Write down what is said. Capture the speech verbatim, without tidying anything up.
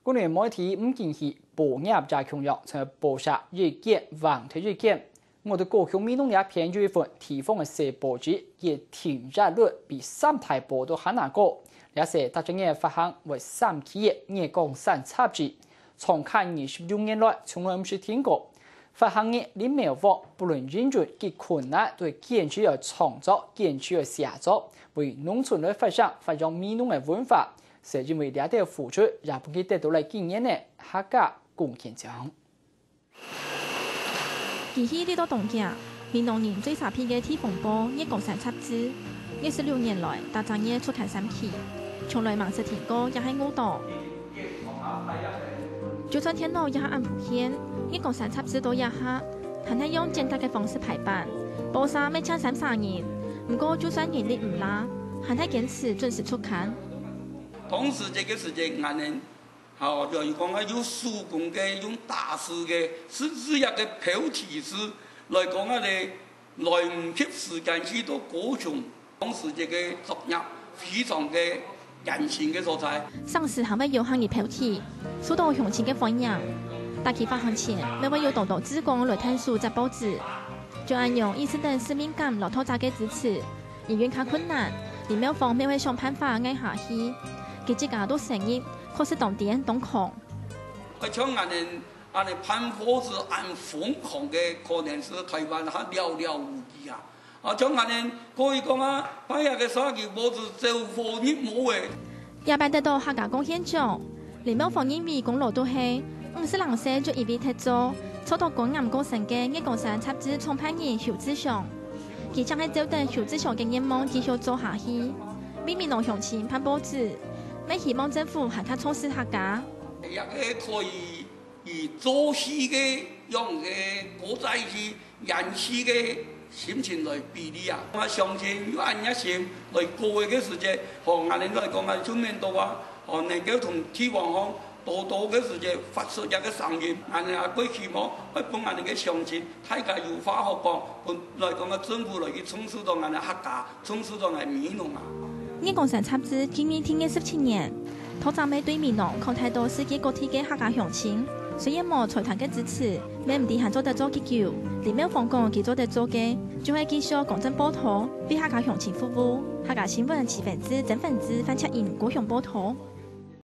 舊年媒體毋見去，保業也共樣，成為保社意見橫頭意見。我對高雄美濃這片有一份地方个細報紙，佢訂閱率比三大報都還較高。這係逐隻月發行會三期个月光山雜誌，創刊二十六年來，從來毋識停過。發行人林妙鳳，不論因為幾困難，都會堅持愛創作，堅持愛寫作，為農村來發聲，發揚美濃个文化。 就因為這兜付出，也分佢得到了今年个客家貢獻獎。佢去得到東京，美濃人最沙鼻个地方報《月光山》雜誌。二十六年來，逐隻月出刊三期，從來吂識停過，也係餓到。就算電腦這下恁普遍，《月光山》雜誌到這下，還係用簡單个方式排版，報社乜淨三儕人，毋過就算人力毋罅，還係堅持準時出刊。 當時這個時節，𠊎等，吼，就係講啊，用手工个、用打字个，甚至一個標題字來講啊咧，來毋及時間去到高雄，當時這個作業非常个艱辛个所在。上司還會邀下你標題，受到鄉親个歡迎。打期發刊前，乜會有當多志工來𢯭手摺報紙。就恁樣，意識等使命感摎讀者个支持， 營運較困難，林妙鳳乜會想辦法挨下去。佢自家都承認，確實當癲當狂。啊，像恁呢，恁呢辦報紙恁瘋狂个，可能係臺灣還寥寥無幾啊。啊，像恁呢，可以講啊，辦這個社區報紙走火入魔个。這擺得到客家貢獻獎， 林妙鳳認為功勞都係，五十零歲就一位忒做，做到肝癌過身个《月光山》雜誌創辦人邱志祥。佢正係照等邱志祥个願望繼續做下去，為美濃鄉親辦報紙，乜希望政府還較重視客家。也係可以以做戲个樣个過載去 演戲个心情來比例啊。𠊎相信有恁熱心來過个時節，吼，𠊎等來講啊，就免到啊，吼，能夠同地方吼多多个時節發出一個聲音，𠊎等也會希望會分𠊎等个鄉親，大家有話好講，分來講啊，政府來去重視到𠊎等客家，重視到𠊎美濃啊。《月光山》雜誌今年定業十七年，讀者乜對美濃擴大到世界各地个客家鄉親。雖然無財團个支持， 乜毋知還做得做幾久。林妙鳳講佢做得做个，就係繼續公正報導，為客家鄉親服務。客家新聞徐文志、曾文志、范卓英高雄報導。